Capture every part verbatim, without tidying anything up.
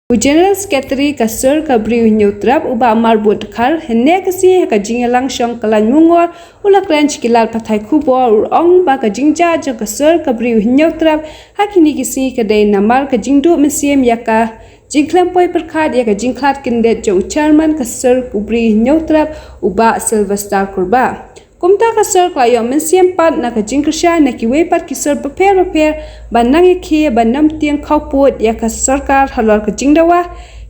U General Secretary ka Sur ka Bri u Hynñiewtrep u Bah Marbud Dkhar, hynne ka sngi ha ka jingïalang shong ka Lain Mungor, u la kren sha ki lad pathai khubor, u ong ba ka jingjia jong ka Sur ka Bri u Hynñiewtrep ha kine ki sngi ka dei namar ka jingduh mynsiem ïa ka jingkhlem poi pyrkhat ïa ka jingkhlad kyndit jong u Chairman ka Sur u Bri u Hynñiewtrep, u Bah Sylvester Kurbah. Kumta ka Sur ka la ïoh mynsiem pat na ka jingkyrshan na kiwei pat ki sur bapher bapher ban nang ïakhih ban nym tieng khawpud ïa ka sorkar halor ka jingdawa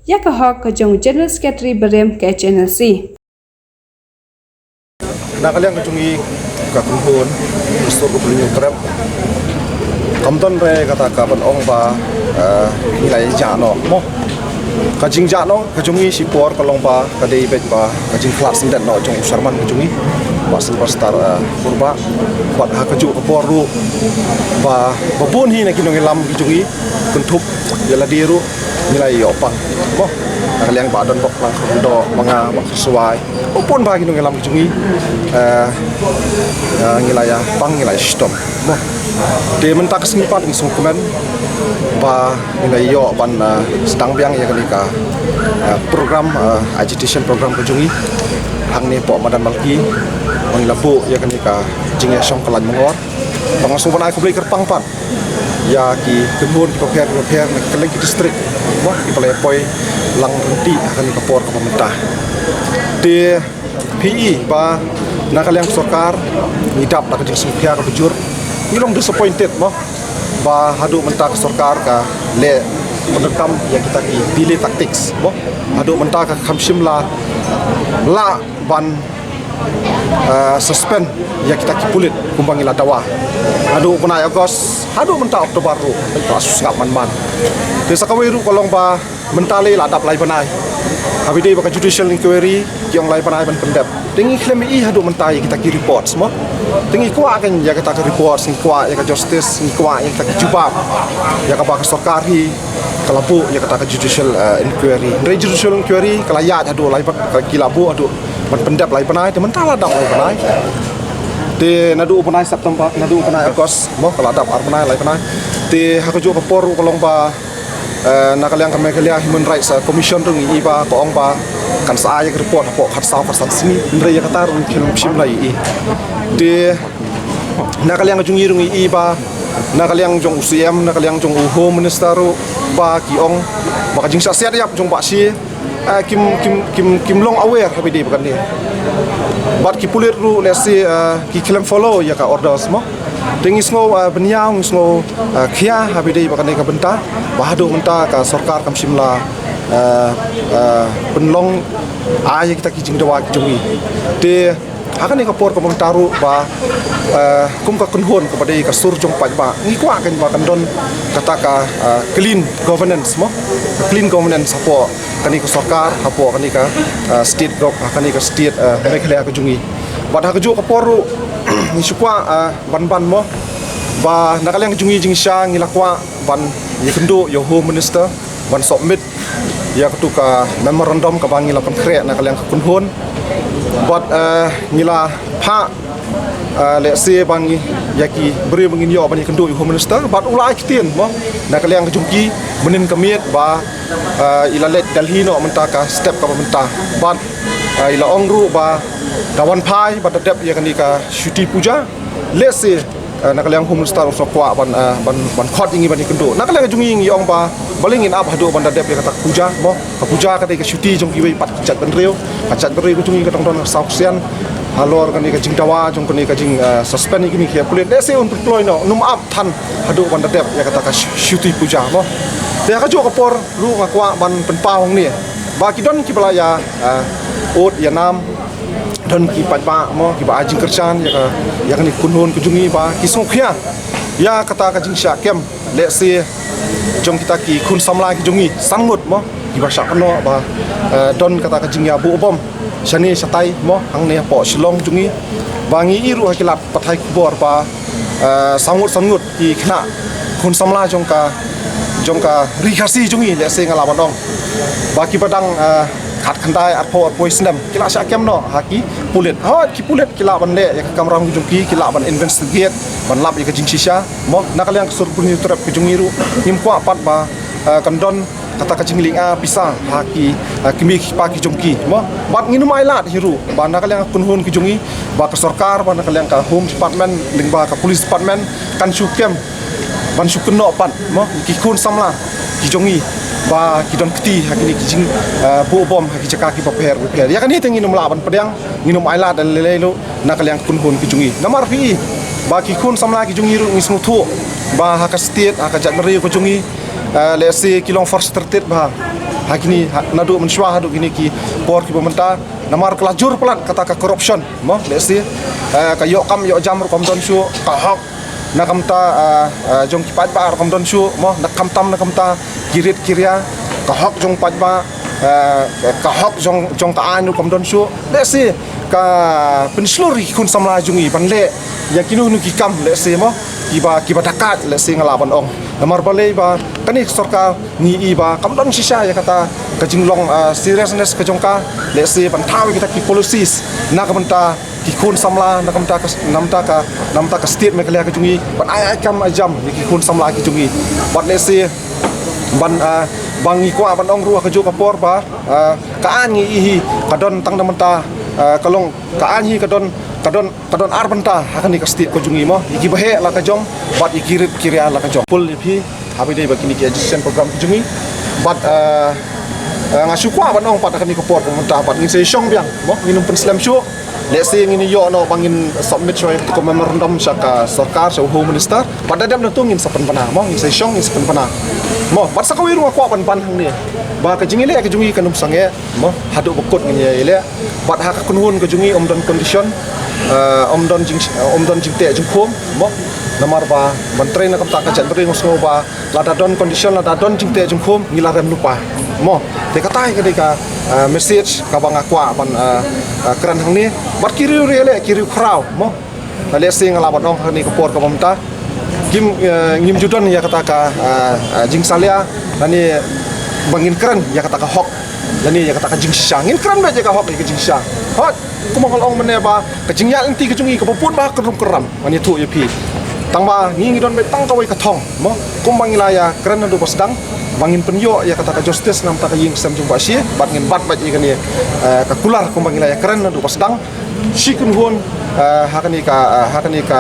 ïa ka hok ka jong u General Secretary barim ka H N L C. Na ka liang ka jong i ka kynhun ka Sur u Bri u Hynñiewtrep, kam don re kata ka ban ong ba ngi la ïa noh mo. Ka jingjia noh ka jong i shipor ka long ba ka dei beit ba ka jingkhlad syndet noh jong u Chairman ka jong i, Bah Sylvester Kurbah. Bad ha kajuh ka por ruh ba ba bun hi na ki nongïalam ki jong i kynthup ïa lade ruh ngi la ïoh pang mo. Na ka liang Bah Donbok Langkyrdoh, Bah Nga, Bah Kyrsuwai, ba bun ba ki nongïalam ki jong i ngi la ïa pang, ngi la ïa shitom mo. Te mynta ka sngi pat ngi sngewkmen ba ngi la ïoh ban sdang biang ïa kane ka program, agitation program ka jong i hangne hapoh Madan Malki, ba ngi la buh ïa kane ka jingïashong ka Lain Mungor. Ba nga sngewbha ban ai khublei kyrpang pat ïa ki kynhun ki bapher bapher na kylleng ki district mo, kiba la ïa poi lang ryntih ha kane ka por kaba mynta. Te phi i ba na ka liang sorkar ngi dap da ka jingsngewkhia kaba jur, ngi long disappointed mo ba haduh mynta ka sorkar ka leh pyndonkam ïa kita ki delay tactics mo. Haduh mynta ka kham shym la lah ban suspend ïa kita ki pulit kumba ngi la dawa. Haduh u bnai August haduh mynta October ruh ka la sngap man man. Te sa kawei ruh ka long ba mynta lei la dap lai bnai. Haba ïadei bad ka judicial inquiry ki ong lai bnai ban pyndep. Te ngi khlem i haduh mynta ïa kita ki reports mo. Te ngi kwah kan ïa kita ki reports, ngi kwah ïa ka justice, ngi kwah ïa kita ki jubab ïa kaba ka sorkar hi ka la buh ïa kata ka judicial inquiry. Hynrei judicial inquiry ka la ïaid haduh lai bnai, ki la buh haduh ban pyndep lai bnai, te mynta la dap lai bnai. Te naduh u bnai September, naduh u bnai August mo ka la dap ar bnai lai bnai. Te ha kajuh ka por ruh ka long ba na ka liang ka Meghalaya Human Rights Commission ruh ngi i ba ka ong ba kan sa ai ïa ka report hapoh khatsaw khatsan sngi, hynrei ïa kata ruh ngi khlem shym la i. Te na ka liang ka jong i ruh ngi i ba na ka liang jong u C M, na ka liang jong u Home Minister ruh ba ki ong ba ka jingshah siat ïap jong Bah Shi kim kim kim kim long aware haba ïadei bad kane. Bad ki pulit ruh lehse ki khlem follow ïa ka orders mo. Te ngi sngew bynñiaw, ngi sngew khia haba ïadei bad kane ka bynta ba haduh mynta ka sorkar kam shym la pynlong ai ïa kita ki jingdawa ki jong i. Te ha kane ka por kaba mynta ruh ba kum ka kynhun kaba dei ka sur jong paidbah ngi kwah kan ba kan don kata ka clean governance mo, ka clean governance hapoh kane ka sorkar, hapoh kane ka state gov, ha kane ka state Meghalaya ka jong i. Bad ha kajuh ka por ruh ngi shu kwah ban ban mo ba na ka liang ka jong i jingshisha ngi la kwah ban ïakynduh ïa u Home Minister ban submit ïa katu ka memorandum kaba ngi la pynkhreh na ka liang ka kynhun. Bad ngi la phah lehse ba ngi ïa ki briew ba ngin ïoh ban ïakynduh ïa u Home Minister bad u la ai ktien mo na ka liang ka jong ki mynnin ka miet ba i la leit Delhi noh mynta ka step kaba mynta. Bad i la ong ruh ba da wan phai bad da dep ïa kane ka Chuti Puja. Lehse na ka liang Home Minister u sa kwah ban ban ban khot ïa ngi ban ïakynduh. Na ka liang ka jong ngi ngi ong ba balei ngin ap haduh ban da dep ïa kata ka puja mo. Ka puja ka dei ka chuti jong kiwei pat ki jaitbynriew. Ka jaitbynriew ka jong ngi ka dang don saw ksian halor kane ka jingdawa jong kane ka jing suspend ïa kine ki pulit. Lehse un pynkloi noh, nym ap than haduh ban da dep ïa kata ka Chuti Puja mo. Te ha kajuh ka por ruh nga kwah ban pynpaw hangne ba ki don kiba la ïa ud ïa nam, don ki paidbah mo kiba ai jingkyrshan ïa ka, ïa kane ka kynhun ka jong ngi ba ki sngewkhia ïa kata ka jingshah kem lehse jong kita ki khun samla ki jong ngi san ngut mo kiba shah kynnoh ba don kata ka jingïabuh bom shane shatai mo hangne hapoh Shillong jong ngi. Ba ngi i ruh ha ki lad pathai khubor ba saw ngut san ngut ki khynnah khun samla jong ka, jong ka ri Khasi jong ngi lehse nga lah ban ong ba kiba dang khatkhyndai, arphew, arphew snem ki la shah kem noh ha ki pulit. Hooid ki pulit ki lah ban leh ïa ka kamram ka jong ki, ki lah ban investigate ban lap ïa ka jingshisha mo. Na ka liang ka sur Bri u Hynñiewtrep ka jong ngi ruh ngim kwah pat ba kan don kata ka jingleh, ah, pisa ha ki, ah, kmie ki kpa ki jong ki, mo. Bad ngin ym ailad hi ruh ba na ka liang ka kynhun ki jong ngi, ba ka sorkar, ba na ka liang ka Home Department lyngba ka Police Department kan shu kem ban shu kynnoh pat, mo, ki khun samla ki jong ngi ba ki don kti ha kine ki jing, ah, buh bom ha ki jaka kiba pher ba pher. Ïa kane te ngin ym lah ban pdiang, ngin ym ailad da lei lei ruh na ka liang ka kynhun ki jong ngi. Namar phi i ba ki khun samla ki jong ngi ruh ngi sngewthuh ba ha ka state, ha ka jaitbynriew ka jong ngi, ah, lehse ki long frustrated bha ha kine, ha, naduh mynshuwa haduh kine ki por kiba mynta. Namar ka la jur palat kata ka corruption, mo, lehse, ah, ka ïoh kam ïoh jam ruh kam don shuh, ka hok na ka bynta, ah, ah, jong ki paidbah ruh kam don shuh, mo, na khamtam na ka bynta ki rit ki ria, ka hok jong paidbah, ah, ka hok jong, jong ka aiñ ruh kam don shuh. Lehse ka pynshlur ïa ki khun samla jong ngi ban leh ïa kino kino ki kam, lehse, mo, kiba, kiba dakhat, lehse nga lah ban ong. Namar balei ba kane ka sorkar ngi i ba kam don shisha ïa kata ka jinglong, ah, seriousness ka jong ka, lehse ban thaw ïa kita ki policies na ka bynta ki khun samla, na ka bynta ka, na ka bynta ka, na ka bynta ka state Meghalaya ka jong ngi, ban ai, ai kam ai jam ïa ki khun samla ki jong ngi. Bad lehse ban, ah, ba ngi kwah ban ong ruh ha kajuh ka por ba, ah, ka aiñ ngi i hi ka don tang na ka bynta, ah, ka long, ka aiñ hi ka don, ka don, ka don ar bynta ha kane ka state ka jong ngi, mo, ïa kiba heh la ka jong bad ïa ki rit ki ria la ka jong. Pul ïa phi haba ïadei bad kine ki education program ki jong ngi. Bad, ah, ah, nga shu kwah ban ong pat ha kane ka por ka mynta pat ngin sa ïashong biang, mo, ngin ym pynslem shuh. Lehse ngin ïoh noh ba ngin submit shuwa ïa ka memorandum sha ka sorkar, sha u Home Minister. Bad da dep na tu ngin sa pynbna, mo, ngin sa ïashong, ngin sa pynbna, mo. Bad sa kawei ruh nga kwah ban ban hangne ba ka jingïaleh ka jong ngi kan ym sangeh, mo, haduh ba kut ngin ïa ïaleh. Bad ha ka kynhun ka jong ngi ym don condition, eh, ym don jing, ym don jingteh jingkhum, mo. Namar ba ban trei na ka bynta ka jaitbynriew nga sngew ba lada don condition, lada don jingteh jingkhum, ngi la rem lypa, mo. Te kata hi ka dei ka, eh, message kaba nga kwah ban, eh, eh, kren hangne. Bad ki riew riewleh, ki riewkhraw, mo. Lehse nga lah ban ong ha kane ka por kaba mynta kim, eh, ngim ju don ïa kata ka, eh, eh, jingsalia lane ba ngin kren ïa kata ka hok lane ïa kata ka jingshisha. Ngin kren beit ïa ka hok, ïa ka jingshisha. Hooid, kumba nga la ong mynne ba ka jingïaid lynti ka jong ngi kaba bun ba kynrum kynram, ngan ïathuh ïa phi. Tang ba ngi ngi don beit tang kawei ka thong, mo, kumba ngi la ïa kren naduh ba sdang ba ngin pynïoh ïa kata ka justice na ka bynta ka ïing ka sem jong Bah Shie, bad ngin bat beit ïa kane, eh, ka kular kumba ngi la ïa kren naduh ba sdang. Shi kynhun, eh, ha kane ka, eh, ha kane ka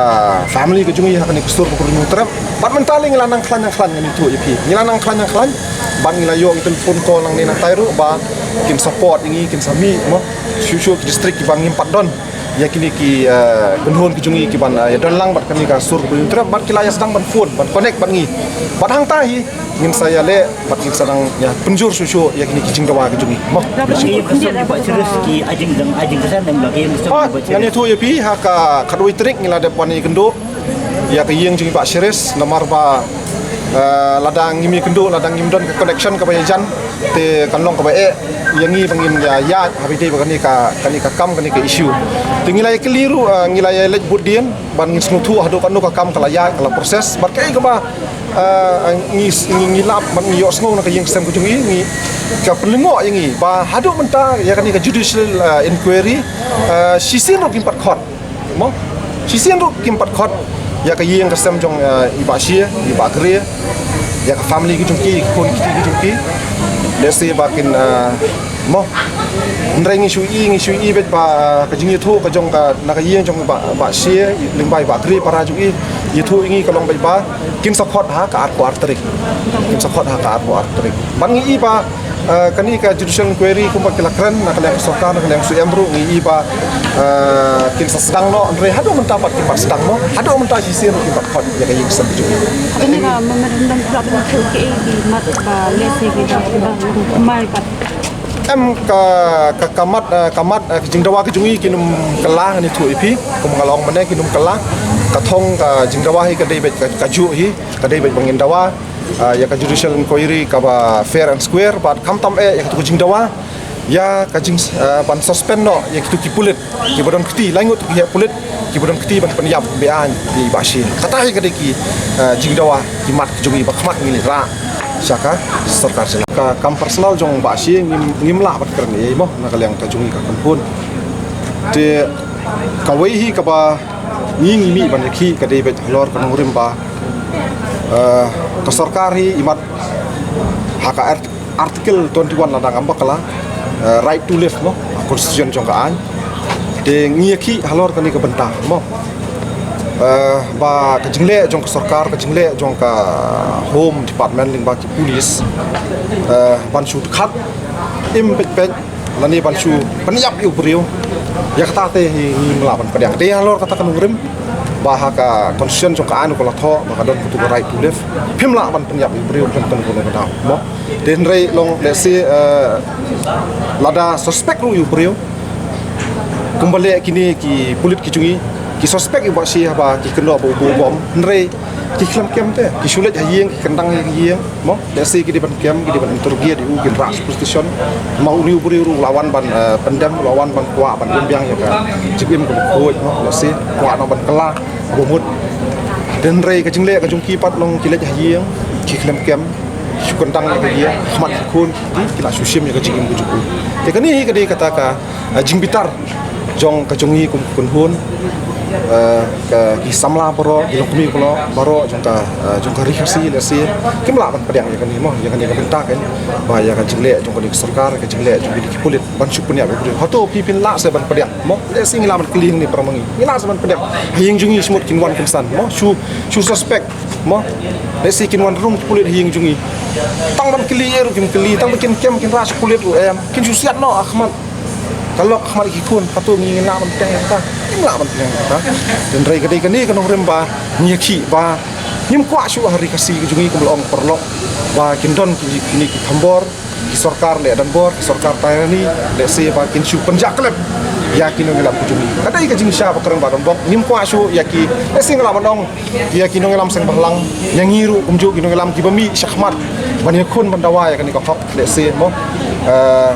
family ka jong ngi, ha kane ka sur ka Pyrthei Hynñiewtrep. Bad mynta lei ngi la nang khlaiñ nang khlaiñ, ngan ïathuh ïa phi. Ngi la nang khlaiñ nang khlaiñ bad ngi la ïoh ïa ka telephone call nangne nangtai ruh ba kin support ïa ngi, kin sa mih, mo, shuh shuh ki district kiba ngim pat don ïa kine ki, eh, kynhun ki jong ngi kiban, eh, ïa don lang bad kane ka sur ka Pyrthei Hynñiewtrep, bad ki la ïa sdang ban phone, ban connect bad ngi. Bad hangta hi ngin sa ïaleh bad ngin sa nang ïa pynjur shuh shuh ïa kine ki jingdawa ki jong ngi, mo. Ki ïing ki sem ki Bah Shiris ki ai jingdang, ai jingkren, em, la ki ïing ki sem ki Bah Shiris. Ngan ïathuh ïa phi, ha ka khatwei tarik ngi la dep wan ïakynduh ïa ka ïing jong i Bah Shiris, namar ba, eh, lada ngim ïakynduh, lada ngim don ka connection kaba ïajan, te kan long kaba eh ïa ngi ba ngin ïa ïaid haba ïadei bad kane ka, kane ka kam, kane ka issue. Te ngi la ïakylli ruh, eh, ngi la ïaleit buddien ban ngin sngewthuh haduh katno ka kam ka la ïaid, ka la process, bad kaei kaba, eh, ngi, ngi, ngi lap bad ngi ïohsngew na ka ïing ka sem ka jong ngi, ngi, ka pynlyngngoh ïa ngi ba haduh mynta ïa kane ka judicial, eh, inquiry, eh, shisien ruh kim pat khot, mo, shisien ruh kim pat khot ïa ka ïing ka sem jong, eh, i Bah Shie, i Bah Kre, ïa ka family ka jong ki, ki khun ki kti ki jong ki. Lehse ba kin, eh, mo, hynrei ngi shu i, ngi shu i beit ba, eh, ka jingïathuh ka jong ka, na ka ïing jong Bah, Bah Shie lyngba i Bah Kre para jong i, ïathuh ïa ngi ka long beit ba kin sa khot ha ka arphew ar tarik. Kin sa khot ha ka arphew ar tarik. Bad ngi i ba, eh, kane ka judicial inquiry kumba ki la kren na ka liang ka sorkar, na ka liang ka S O E M ruh, ngi i ba, eh, kin sa sdang noh, hynrei haduh mynta pat kim pat sdang, mo. Haduh mynta shisien ruh kim pat khot ïa ka ïing ka sem ka jong ngi. Kane ka memorandum pura ban ïathuh kaei ki mat ba lehse ki ba, ki ba, ki ba, ki ba, ki ba. Em, ka, ka, ka mat, eh, ka mat, eh, ka jingdawa ka jong ngi kin ym kylla, ngan ïathuh ïa phi, kumba nga la ong mynne kin ym kylla. Ka thong ka jingdawa hi ka dei beit ka, kajuh hi, ka dei beit ba ngin dawa, eh, ïa ka judicial inquiry kaba fair and square, bad khamtam eh ïa katu ka jingdawa ïa ka jing, eh, ban suspend noh ïa kitu ki pulit kiba don kti, lai ngut ki heh pulit kiba don kti ban pynïap be-aiñ ïa i Bah Shie. Kata hi ka dei ki, eh, jingdawa, ki mat ki jong ngi ba khmat ngi leit rah sha ka sorkar jylla. Ka kam personal jong Bah Shie ngim, ngim lah ban kren ei ei, mo, na ka liang ka jong ngi ka kynhun. Te kawei hi kaba ngi ngi mih ban ïakhih ka dei beit halor ka nongrim ba, eh, ka sorkar hi i mat ha ka ar Article twenty-one lada ngam bakla, eh, right to live mo, constitution jong ka aiñ. Te ngi ïa ki halor kane ka bynta mo. Eh, ba ka jingleh jong ka sorkar, ka jingleh jong ka Home Department lyngba ki police, eh, ban shu khat im pet pet lane ban shu pynïap ïa u briew. Ïa kata te hi ngim lah ban pdiang. Te halor kata ka nongrim ba ha ka constitution jong ka aiñ ka la thoh ba ka don katu ka right to live. Phim lah ban pynïap ïa u briew, phim pynïap ïa u briew mo. Te hynrei long lehse, eh, lada suspect ruh ïa u briew. Kumba leh kine ki pulit ki jong ngi, ki suspect ïa u Bah Shi haba ki kynnoh ba u buh bom. Hynrei ki khlem kem te, ki shu leit ha ïing, ki kyndang ha ïing mo. Lehse ki dei ban kem, ki dei ban interrogate ïa u, kin rah sha police station. Ma une u briew ruh u la wan ban, eh, pyndem, u la wan ban kwah ban ïeng biang ïa ka jingim kaba khuid mo. Lehse kwah noh ban kylla ba mut. Te hynrei ka jingleh ka jong ki pat long ki leit ha ïing, ki khlem kem, shu kyndang ïa ka ïing, khmat ki khun, ki la shu shim ïa ka jingim ka jong u. Te kane hi ka dei kata ka, eh, jingbitar jong ka jong ngi kum kynhun, eh, ka ki samla baroh, ki longkmie baroh, baroh jong ka, eh, jong ka Ri Khasi lehse kim lah ban pdiang ïa kane mo, ïa kane ka bynta kan, ba ïa ka jingleh jong kane ka sorkar, ka jingleh jong kine ki pulit ban shu pynïap ïa u briew. Hato phi phin lah se ban pdiang mo? Lehse ngi lah ban kylli hangne para ma ngi. Ngi lah se ban pdiang. Ha ïing jong ngi shu mut kin wan kin san mo, shu, shu suspect mo. Lehse kin wan rung ki pulit ha ïing jong ngi. Tang ban kylli ïa ruh kim kylli, tang ba kin kem kin rah sha pulit ruh em. Kin shu siat noh ha khmat. Ka lok ha khmat ki khun, hato ngi lah ban pdiang ïa kata? Ngim lah ban pdiang ïa kata. Te hynrei ka dei kane ka nongrim ba ngi ïakhih ba ngim kwah shuh ha Ri Khasi ka jong ngi kum la ong paralok ba kin don ki, kine ki thombor, ki sorkar leh donbor, ki sorkar tyranny, lehse ba kin shu pynjah khlem ïa ki nongïalam ka jong ngi. Ka dei ka jingshisha ba kren ba donbok, ngim kwah shuh ïa ki, lehse nga lah ban ong ïa ki nongïalam seng bhalang, ïa ngi ruh kumjuh ki nongïalam kiba mih shakhmat ban ïakhun ban dawa ïa kane ka hok, lehse mo. Eh,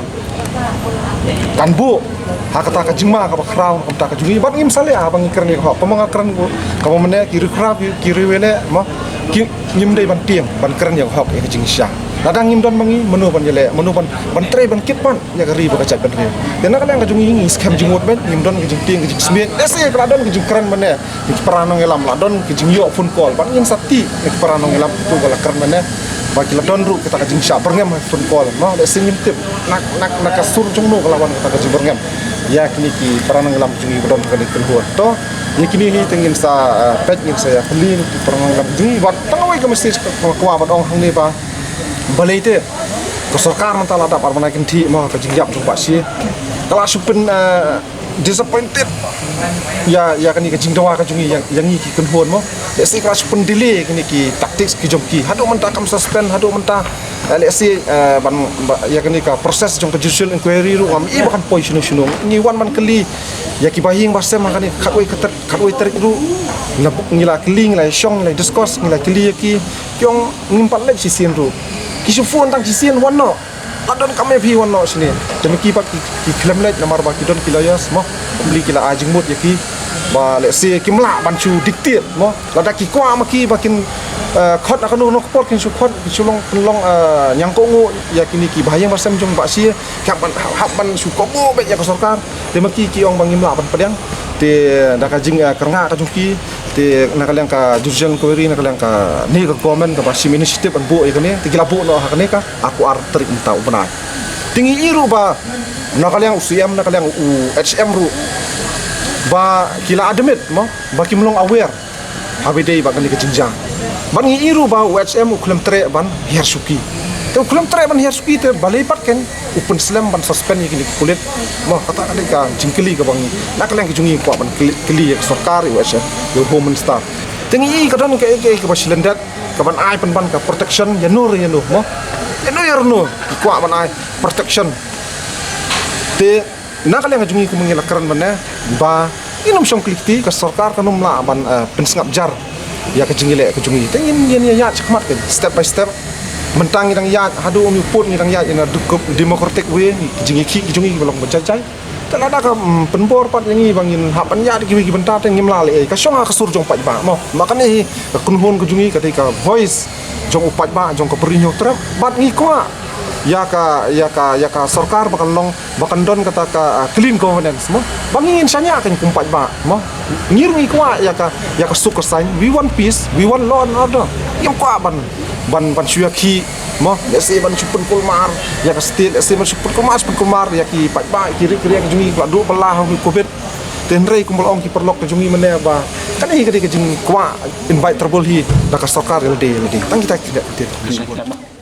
kan buh ha kata ka jingma kaba khraw na ka bynta ka jong ngi, bad ngim salia haba ngi kren ïa ka hok. Kumba nga kren, kaba mynne ki riewkhraw, ki, ki riewleh mo, ki, ngim dei ban tieng ban kren ïa ka hok, ïa ka jingshisha. Lada ngim don ma ngi, mano ban ïaleh, mano ban, ban trei ban kit pat ïa ka ri bad ka jaitbynriew? Te na ka liang ka jong ngi, ngi skhem jingmut bad ngim don ka jingtieng ka jingsmiej. Lehse ka la don ka jingkren mynne, ki para nongïalam, la don ki jingïoh phone call bad ngin sa tip ïa ki para nongïalam kitu ba la kren mynne ba ki la don ruh kita ka jingshah byrngem ha phone call mo. Lehse ngim tip na, na, na ka sur jong no ka la wan kita ka jingbyrngem ïa kine ki para nongïalam jong ngi ba don ha kane ka kynhun. To ïa kine hi te ngin sa, eh, peit, ngin sa ïa kylli ki para nongïalam jong ngi. Bad tang kawei ka message ka, ka kwah ban ong hangne ba balei te ka sorkar mynta la dap ar bnai kynthih mo, ka jingïap jong Bah Shi ka la shu pyn, eh, disappointed ïa, ïa kane ka jingdawa ka jong ngi ïa, ïa ngi ki kynhun mo. Lehse ka la shu pyndelay kine ki tactics ki jong ki. Haduh mynta kam suspend, haduh mynta, eh, lehse, eh, ban, ba, ïa kane ka process jong ka judicial inquiry ruh ngam i ba kan poi shano shano. Ngi wan ban kylli ïa ki bahaïing bahasem ha kane khatwei ka tar-, khatwei tarik ruh. Ngi la, ngi la kylli, ngi la shong, ngi la discuss, ngi la kylli ïa ki. Ki ong ngim pat leit shisien ruh. Ki shu phone tang shisien wan noh. La don kam ïa phi wan noh shane. Te ma ki pat ki, ki khlem leit namar ba ki don ki lawyers mo. Hopefully ki la ai jingmut ïa ki ba lehse kim lah ban shu dictate mo. Lada ki kwah ma ki ba kin, eh, khot na kano kano ka por kin shu khot, kin shu long, kin long, eh, ñiangkohnguh ïa kine ki bahaïing bahasem jong Bah Shi. Ki hap ban, hap, hap ban shu kohnguh beit ïa ka sorkar. Te ma ki, ki ong ba ngim lah ban pdiang. Te na ka jing, eh, kyrngah ka jong ki, te na ka liang ka judicial inquiry, na ka liang kane ka government kaba shim initiative ban buh ïa kane, te ki la buh noh ha kane ka arphew ar tarik mynta u bnai. Te ngi i ruh ba na ka liang u C M, na ka liang u H M ruh ba ki la admit mo ba kim long aware haba ïadei bad kane ka jingjia. Bad ngi i ruh ba u H M u khlem treh ban hiar shuki. Te u khlem treh ban hiar shuki te balei pat kein u pynslem ban suspend ïa kine ki pulit? Mo, kata ka dei ka jingkylli kaba ngi na ka liang ka jong ngi kwah ban kylli, kylli ïa ka sorkar, ïa u H M, ïa u Home Minister. Te ngi i ka don kaei kaei kaba shi lyndet kaban ai pynban ka protection ïano re ïano mo. Ïano re ïano ki kwah ban ai protection. Te na ka liang ka jong ngi kumba ngi la kren mynne ba ngin ym shong kylli kti, ka sorkar kan ym lah ban, eh, pynsngap jar ïa ka jingïaleh ka jong ngi. Te ngin, ngin ïa ïaid shakhmat kein step by step. Mynta ngi dang ïaid haduh une u pud, ngi dang ïaid in a duk-, democratic way, ngi, ka jingïakhih ka jong ngi kiba long ba jai jai. Te lada ka, mm, pynbor pat ïa ngi ba ngin hap ban ïaid kiwei ki bynta te ngim lah leh ei. Ka shong ha ka sur jong u paidbah mo. Ma kane hi ka kynhun ka jong ngi ka dei ka voice jong u paidbah, jong ka Bri Hynñiewtrep. Bad ngi kwah ïa ka, ïa ka, ïa ka sorkar ba kan long, ba kan don kata ka, ah, clean governance mo. Ba ngi ngin shaniah kein kum paidbah mo. Ngi ruh ngi kwah ïa ka, ïa ka suk ka saiñ. We want peace, we want law and order. Ngim kwah ban, ban, ban shu ïakhih Mo, lehse ban shu pynkulmar ïa ka state, lehse ban shu pynkulmar, shu pynkulmar ïa ki paidbah, ki ri ki riang jong ngi ba la duh bylla ha u covid. Te hynrei kumba la ong ki paralok jong ngi mynne ba kane hi ka dei ka jingkwah invite trouble hi da ka sorkar ïa lade ïa lade. Tang kita ki, kita ki.